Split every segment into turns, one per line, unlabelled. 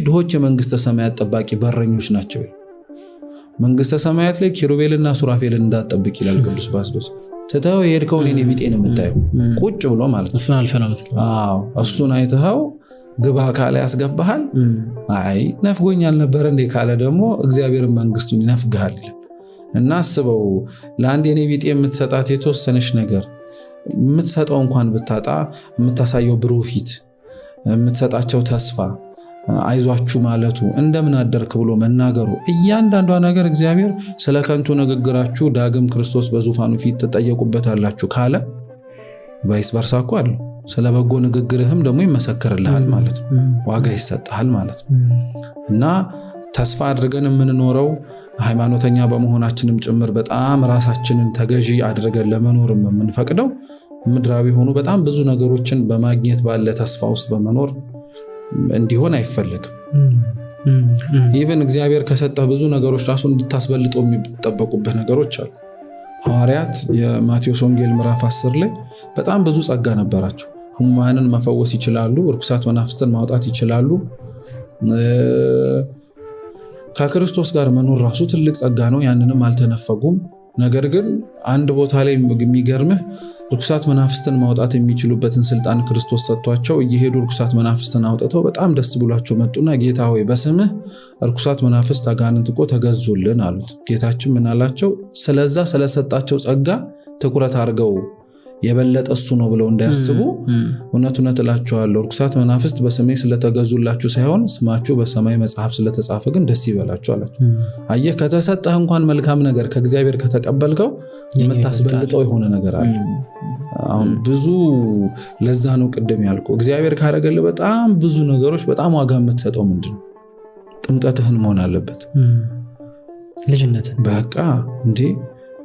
ድሆች የመንግስተ ሰማያት ጠባቂ በረኞች ናቸው። መንግስተ ሰማያት ላይ ኪሩቤልና ሱራፌልን እንዳትጠብቅ ይላል ቅዱስ ባስልዮስ። ትተኸው የሄድከውን የኔ ቢጤ ነው የምታየው፣ ቁጭ ብሎ ማለት ነው።
እሱን አልፈህ ነው የምትገባው።
አዎ እሱን አይተኸው ግባ ካለ ያስገባሃል። አይ ነፍጎኛል ነበረ እንዴ ካለ ደግሞ እግዚአብሔር መንግስቱን ይነፍግሃል ይላል። እና አስበው፣ ለአንድ የኔ ቢጤ የምትሰጣት የተወሰነች ነገር የምትሰጠው እንኳን ብታጣ የምታሳየው ብሩህ ፊት፣ የምትሰጣቸው ተስፋ፣ አይዟችሁ ማለቱ፣ እንደምን አደርክ ብሎ መናገሩ፣ እያንዳንዷ ነገር እግዚአብሔር ስለ ከንቱ ንግግራችሁ ዳግም ክርስቶስ በዙፋኑ ፊት ትጠየቁበታላችሁ ካለ vice versa እኮ አለው። ስለ በጎ ንግግርህም ደግሞ ይመሰክርልሃል ማለት ነው። ዋጋ ይሰጥሃል ማለት ነው። እና ተስፋ አድርገን የምንኖረው ሃይማኖተኛ በመሆናችንም ጭምር በጣም ራሳችንን ተገዢ አድርገን ለመኖርም የምንፈቅደው ምድራዊ የሆኑ በጣም ብዙ ነገሮችን በማግኘት ባለ ተስፋ ውስጥ በመኖር እንዲሆን አይፈለግም። Even እግዚአብሔር ከሰጠህ ብዙ ነገሮች ራሱ እንድታስበልጠው የሚጠበቁብህ ነገሮች አሉ። ሐዋርያት የማቴዎስ ወንጌል ምዕራፍ 10 ላይ በጣም ብዙ ጸጋ ነበራቸው። ሕሙማንን መፈወስ ይችላሉ፣ እርኩሳት መናፍስትን ማውጣት ይችላሉ። ከክርስቶስ ጋር መኖር ራሱ ትልቅ ጸጋ ነው። ያንንም አልተነፈጉም። ነገር ግን አንድ ቦታ ላይ የሚገርምህ እርኩሳት መናፍስትን ማውጣት የሚችሉበትን ስልጣን ክርስቶስ ሰጥቷቸው እየሄዱ እርኩሳት መናፍስትን አውጥተው በጣም ደስ ብሏቸው መጡና ጌታ ሆይ በስምህ እርኩሳት መናፍስት አጋንንት እኮ ተገዙልን አሉት። ጌታችን ምን አላቸው? ስለዛ ስለሰጣቸው ጸጋ ትኩረት አድርገው የበለጠ እሱ ነው ብለው እንዳያስቡ፣ እውነት እውነት እላችኋለሁ እርኩሳት መናፍስት በስሜ ስለተገዙላችሁ ሳይሆን ስማችሁ በሰማይ መጽሐፍ ስለተጻፈ ግን ደስ ይበላችሁ አላቸው። አየህ፣ ከተሰጠህ እንኳን መልካም ነገር ከእግዚአብሔር ከተቀበልከው የምታስበልጠው የሆነ ነገር አለ። አሁን ብዙ ለዛ ነው ቅድም ያልኩ፣ እግዚአብሔር ካደረገልህ በጣም ብዙ ነገሮች በጣም ዋጋ የምትሰጠው ምንድን ነው? ጥምቀትህን መሆን አለበት።
ልጅነትን።
በቃ እንዴ፣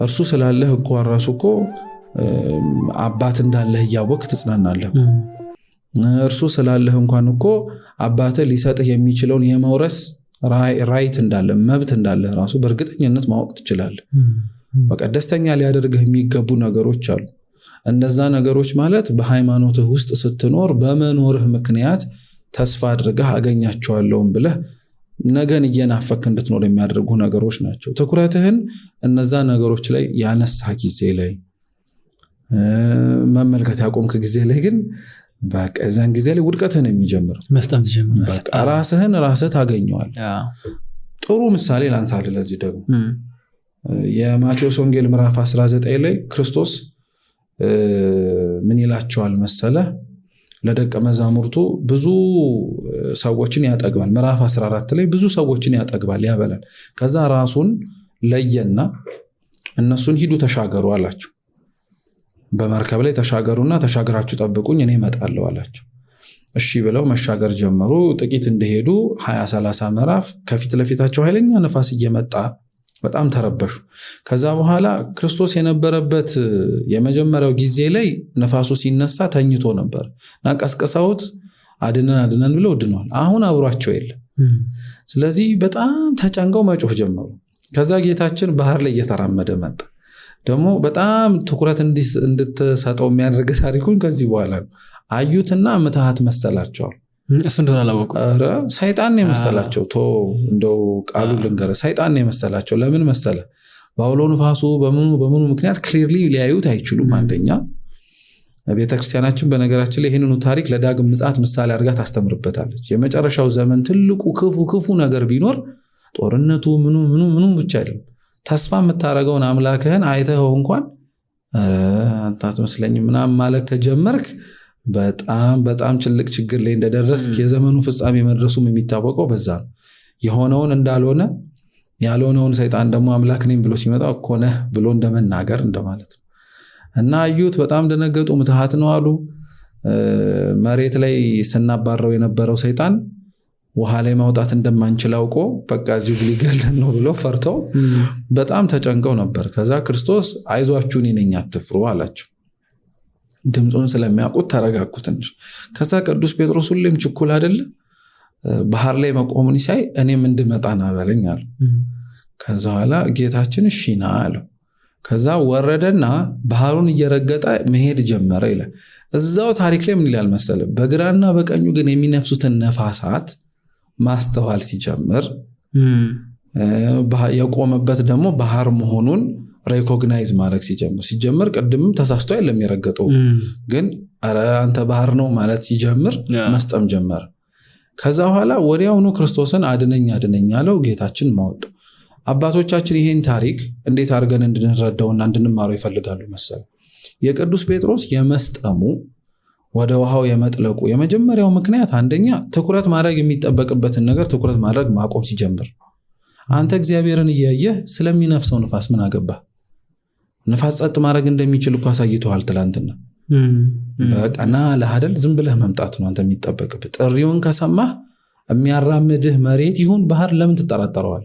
እርሱ ስላለህ እኮ ራሱ እኮ አባት እንዳለህ እያወቅህ ትጽናናለህ። እርሱ ስላለህ እንኳን እኮ አባትህ ሊሰጥህ የሚችለውን የመውረስ right እንዳለ፣ መብት እንዳለህ ራሱ በእርግጠኝነት ማወቅ ትችላለህ። በቃ ደስተኛ ሊያደርግህ የሚገቡ ነገሮች አሉ። እነዛ ነገሮች ማለት በሃይማኖትህ ውስጥ ስትኖር በመኖርህ ምክንያት ተስፋ አድርገህ አገኛቸዋለሁም ብለህ ነገን እየናፈክ እንድትኖር የሚያደርጉ ነገሮች ናቸው። ትኩረትህን እነዛ ነገሮች ላይ ያነሳ ጊዜ ላይ፣ መመልከት ያቆምክ ጊዜ ላይ ግን በቃ እዛን ጊዜ ላይ ውድቀትህን የሚጀምረው
መስጠም ትጀምራለህ።
በቃ ራስህን ራስህ ታገኘዋል። ጥሩ ምሳሌ ላንሳልህ። ለዚህ ደግሞ የማቴዎስ ወንጌል ምዕራፍ 19 ላይ ክርስቶስ ምን ይላቸዋል መሰለ? ለደቀ መዛሙርቱ ብዙ ሰዎችን ያጠግባል። ምዕራፍ 14 ላይ ብዙ ሰዎችን ያጠግባል፣ ያበላል። ከዛ ራሱን ለየና እነሱን ሂዱ ተሻገሩ አላቸው። በመርከብ ላይ ተሻገሩና ተሻገራችሁ ጠብቁኝ እኔ እመጣለሁ አላቸው። እሺ ብለው መሻገር ጀመሩ። ጥቂት እንደሄዱ 20 30 ምዕራፍ ከፊት ለፊታቸው ኃይለኛ ነፋስ እየመጣ በጣም ተረበሹ። ከዛ በኋላ ክርስቶስ የነበረበት የመጀመሪያው ጊዜ ላይ ነፋሱ ሲነሳ ተኝቶ ነበር እና ቀስቅሰውት አድነን አድነን ብለው ድኗል። አሁን አብሯቸው የለም። ስለዚህ በጣም ተጨንቀው መጮህ ጀመሩ። ከዛ ጌታችን ባህር ላይ እየተራመደ መጣ። ደግሞ በጣም ትኩረት እንድትሰጠው የሚያደርግ ታሪኩን ከዚህ በኋላ ነው። አዩትና ምትሃት መሰላቸዋል።
እሱ እንደሆነ አላወቁም።
ኧረ ሰይጣን ነው የመሰላቸው። ቶ እንደው ቃሉ ልንገርህ፣ ሰይጣን ነው የመሰላቸው። ለምን መሰለ? በአውሎ ንፋሱ በምኑ በምኑ ምክንያት clearly ሊያዩት አይችሉም። አንደኛ ቤተክርስቲያናችን በነገራችን ላይ ይህንኑ ታሪክ ለዳግም ምጽአት ምሳሌ አድርጋ ታስተምርበታለች። የመጨረሻው ዘመን ትልቁ ክፉ ክፉ ነገር ቢኖር ጦርነቱ ምኑ ምኑ ምኑ ብቻ አይደለም። ተስፋ የምታደርገውን አምላክህን አይተኸው እንኳን ኧረ አንተ አትመስለኝም ምናምን ማለት ከጀመርክ በጣም በጣም ትልቅ ችግር ላይ እንደደረስክ፣ የዘመኑ ፍጻሜ መድረሱም የሚታወቀው በዛ ነው። የሆነውን እንዳልሆነ፣ ያልሆነውን ሰይጣን ደግሞ አምላክ ነኝ ብሎ ሲመጣ እኮ ነህ ብሎ እንደመናገር እንደማለት ነው። እና አዩት፣ በጣም ደነገጡ። ምትሃት ነው አሉ። መሬት ላይ ስናባረው የነበረው ሰይጣን ውሃ ላይ ማውጣት እንደማንችል አውቆ በቃ እዚሁ ሊገለን ነው ብሎ ፈርተው በጣም ተጨንቀው ነበር። ከዛ ክርስቶስ አይዟችሁ እኔ ነኝ አትፍሩ አላቸው። ድምፁን ስለሚያውቁት ተረጋጉ ትንሽ። ከዛ ቅዱስ ጴጥሮስ ሁሌም ችኩል አይደለ? ባህር ላይ መቆሙን ሲያይ እኔም እንድመጣ ና በለኝ አለ። ከዛ በኋላ ጌታችን እሺ ና አለው። ከዛ ወረደና ባህሩን እየረገጠ መሄድ ጀመረ ይላል። እዛው ታሪክ ላይ ምን ይላል መሰለ? በግራና በቀኙ ግን የሚነፍሱትን ነፋሳት ማስተዋል ሲጀምር፣ የቆመበት ደግሞ ባህር መሆኑን recognize ማድረግ ሲጀምር፣ ቅድምም ተሳስቶ አይደለም የረገጠው፣ ግን ኧረ አንተ ባህር ነው ማለት ሲጀምር መስጠም ጀመረ። ከዛ በኋላ ወዲያውኑ ክርስቶስን አድነኝ አድነኝ አለው። ጌታችን ማወጣው። አባቶቻችን ይሄን ታሪክ እንዴት አድርገን እንድንረዳውና እንድንማረው ይፈልጋሉ መሰለ። የቅዱስ ጴጥሮስ የመስጠሙ፣ ወደ ውሃው የመጥለቁ የመጀመሪያው ምክንያት አንደኛ ትኩረት ማድረግ የሚጠበቅበትን ነገር ትኩረት ማድረግ ማቆም ሲጀምር። አንተ እግዚአብሔርን እያየህ ስለሚነፍሰው ንፋስ ምን አገባህ? ንፋስ ጸጥ ማድረግ እንደሚችል እኮ አሳይቶሃል ትላንትና። በቃ ና ለሀደል ዝም ብለህ መምጣት ነው አንተ የሚጠበቅብህ። ጥሪውን ከሰማህ የሚያራምድህ መሬት ይሁን ባህር ለምን ትጠራጠረዋል?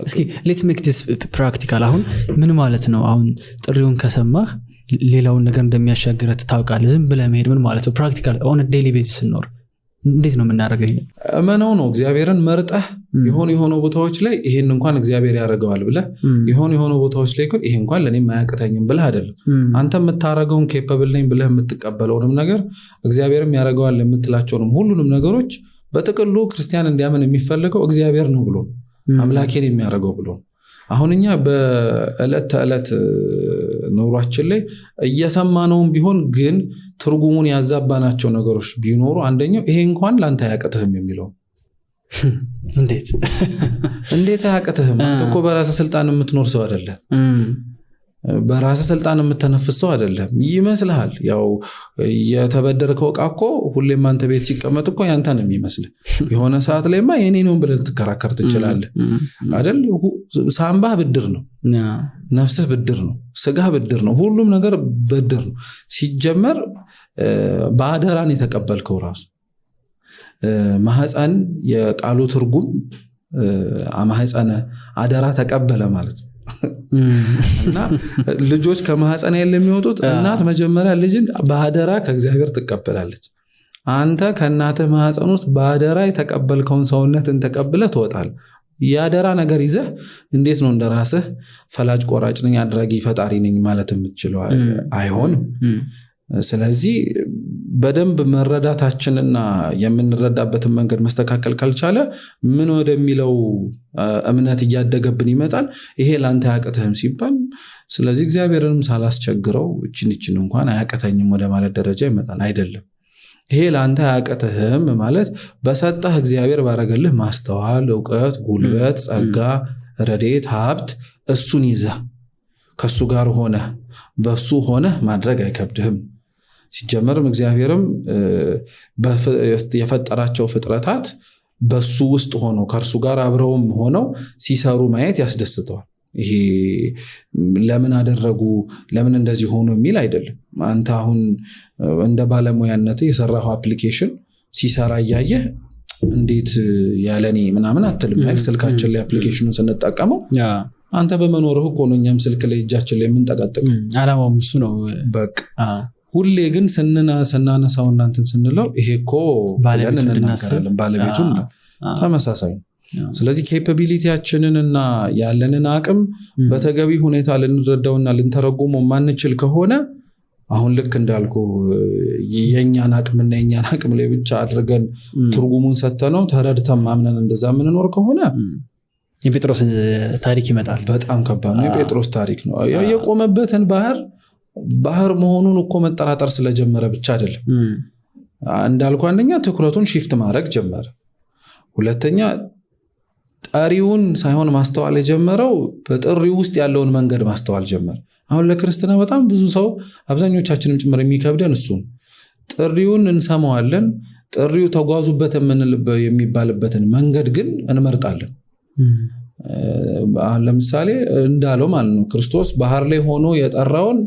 እስኪ let's make this practical። አሁን ምን ማለት ነው? አሁን ጥሪውን ከሰማህ ሌላውን ነገር እንደሚያሻግረህ ታውቃለህ። ዝም ብለህ መሄድ ምን ማለት ነው? Practical on daily basis ስንኖር እንዴት ነው የምናደርገው? ይሄንን
እመነው ነው። እግዚአብሔርን መርጠህ የሆኑ የሆኑ ቦታዎች ላይ ይሄን እንኳን እግዚአብሔር ያደርገዋል ብለህ፣ የሆኑ የሆኑ ቦታዎች ላይ ግን ይሄ እንኳን ለእኔም አያቅተኝም ብለህ አይደለም። አንተ የምታደርገውን capable ነኝ ብለህ የምትቀበለውንም ነገር፣ እግዚአብሔርም ያደርገዋል የምትላቸውንም ሁሉንም ነገሮች፣ በጥቅሉ ክርስቲያን እንዲያምን የሚፈልገው እግዚአብሔር ነው ብሎ ነው። አምላኬን የሚያደርገው ብሎ ነው። አሁን እኛ በዕለት ተዕለት ኑሯችን ላይ እየሰማነውም ቢሆን ግን ትርጉሙን ያዛባናቸው ነገሮች ቢኖሩ አንደኛው ይሄ እንኳን ለአንተ አያቅትህም የሚለው።
እንዴት?
እንዴት አያቅትህም? አንተ እኮ በራስህ ስልጣን የምትኖር ሰው አይደለም። በራስህ ስልጣን የምተነፍስ ሰው አይደለም ይመስልሃል። ያው የተበደርከው ዕቃ እኮ ሁሌም አንተ ቤት ሲቀመጥ እኮ ያንተ ነው የሚመስልህ። የሆነ ሰዓት ላይማ የኔ ነው ብለህ ልትከራከር ትችላለህ አይደል? ሳምባህ ብድር ነው፣ ነፍስህ ብድር ነው፣ ስጋህ ብድር ነው፣ ሁሉም ነገር ብድር ነው። ሲጀመር በአደራን የተቀበልከው ራሱ ማህፀን የቃሉ ትርጉም ማህፀነ አደራ ተቀበለ ማለት ነው። እና ልጆች ከማህፀን ያለ የሚወጡት እናት መጀመሪያ ልጅን በአደራ ከእግዚአብሔር ትቀበላለች። አንተ ከእናትህ ማህፀን ውስጥ በአደራ የተቀበልከውን ሰውነትን ተቀብለህ ትወጣለህ። የአደራ ነገር ይዘህ እንዴት ነው እንደ ራስህ ፈላጭ ቆራጭ ነኝ፣ አድራጊ ፈጣሪ ነኝ ማለት የምትችለው? አይሆንም። ስለዚህ በደንብ መረዳታችንና የምንረዳበትን መንገድ መስተካከል ካልቻለ ምን ወደሚለው እምነት እያደገብን ይመጣል። ይሄ ለአንተ አያቅትህም ሲባል ስለዚህ እግዚአብሔርንም ሳላስቸግረው እችን እችን እንኳን አያቅተኝም ወደ ማለት ደረጃ ይመጣል። አይደለም። ይሄ ለአንተ አያቅትህም ማለት በሰጠህ እግዚአብሔር ባረገልህ ማስተዋል፣ እውቀት፣ ጉልበት፣ ጸጋ፣ ረድኤት፣ ሀብት እሱን ይዘህ ከሱ ጋር ሆነህ በሱ ሆነህ ማድረግ አይከብድህም። ሲጀመርም እግዚአብሔርም የፈጠራቸው ፍጥረታት በሱ ውስጥ ሆነው ከእርሱ ጋር አብረውም ሆነው ሲሰሩ ማየት ያስደስተዋል። ይሄ ለምን አደረጉ፣ ለምን እንደዚህ ሆኑ የሚል አይደለም። አንተ አሁን እንደ ባለሙያነት የሰራኸው application ሲሰራ እያየህ እንዴት ያለኔ ምናምን አትልም አይደል? ስልካችን ላይ application ኑን ስንጠቀመው አንተ በመኖርህ እኮ ነው እኛም ስልክ ላይ እጃችን ላይ የምንጠቀጥቅ።
አላማውም እሱ ነው።
በቃ ሁሌ ግን ስናነሳው እናንትን ስንለው ይሄ እኮ ብለን እንናገራለን። ባለቤቱን ተመሳሳይ ነው። ስለዚህ capability ያችንን እና ያለንን አቅም በተገቢ ሁኔታ ልንረዳውና ልንተረጉመው ማንችል ከሆነ አሁን ልክ እንዳልኩ የእኛን አቅምና የእኛን አቅም ላይ ብቻ አድርገን ትርጉሙን ሰተነው ተረድተን ማምነን እንደዛ የምንኖር ከሆነ
የጴጥሮስ ታሪክ ይመጣል።
በጣም ከባድ ነው። የጴጥሮስ ታሪክ ነው። የቆመበትን ባህር ባህር መሆኑን እኮ መጠራጠር ስለጀመረ ብቻ አይደለም። እንዳልኩ አንደኛ ትኩረቱን shift ማድረግ ጀመረ። ሁለተኛ ጠሪውን ሳይሆን ማስተዋል የጀመረው በጥሪው ውስጥ ያለውን መንገድ ማስተዋል ጀመረ። አሁን ለክርስትና በጣም ብዙ ሰው አብዛኞቻችንም ጭምር የሚከብደን እሱ ነው። ጥሪውን እንሰማዋለን። ጥሪው ተጓዙበት የሚባልበትን መንገድ ግን እንመርጣለን። አሁን ለምሳሌ እንዳለው ማለት ነው፣ ክርስቶስ ባህር ላይ ሆኖ የጠራውን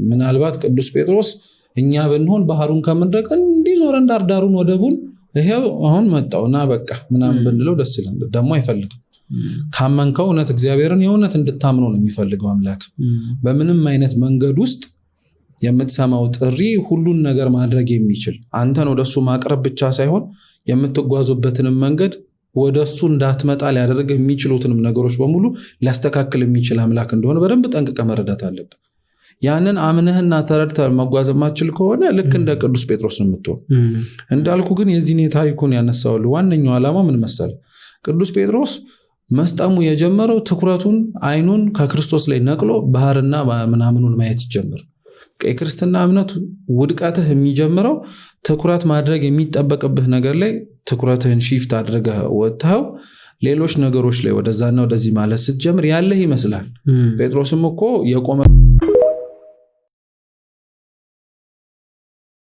ምናልባት ቅዱስ ጴጥሮስ እኛ ብንሆን ባህሩን ከምንረግጥ እንዲህ ዞረን ዳርዳሩን ወደቡን ይሄው አሁን መጣውና በቃ ምናምን ብንለው ደስ ይላል። ደግሞ አይፈልግም። ካመንከው እውነት እግዚአብሔርን የእውነት እንድታምነው ነው የሚፈልገው አምላክ። በምንም አይነት መንገድ ውስጥ የምትሰማው ጥሪ ሁሉን ነገር ማድረግ የሚችል፣ አንተን ወደሱ ማቅረብ ብቻ ሳይሆን የምትጓዙበትንም መንገድ ወደሱ እንዳትመጣ ሊያደርግ የሚችሉትንም ነገሮች በሙሉ ሊያስተካክል የሚችል አምላክ እንደሆነ በደንብ ጠንቅቀህ መረዳት አለብህ። ያንን አምነህና ተረድተህ መጓዝ የማትችል ከሆነ ልክ እንደ ቅዱስ ጴጥሮስ ነው የምትሆን። እንዳልኩ ግን የዚህን የታሪኩን ያነሳውልህ ዋነኛው ዓላማ ምን መሰለህ? ቅዱስ ጴጥሮስ መስጠሙ የጀመረው ትኩረቱን አይኑን ከክርስቶስ ላይ ነቅሎ ባህርና ምናምኑን ማየት ጀምር። የክርስትና እምነት ውድቀትህ የሚጀምረው ትኩረት ማድረግ የሚጠበቅብህ ነገር ላይ ትኩረትህን shift አድርገህ ወጥተኸው ሌሎች ነገሮች ላይ ወደዛና ወደዚህ ማለት ስትጀምር ያለህ ይመስላል። ጴጥሮስም እኮ የቆመ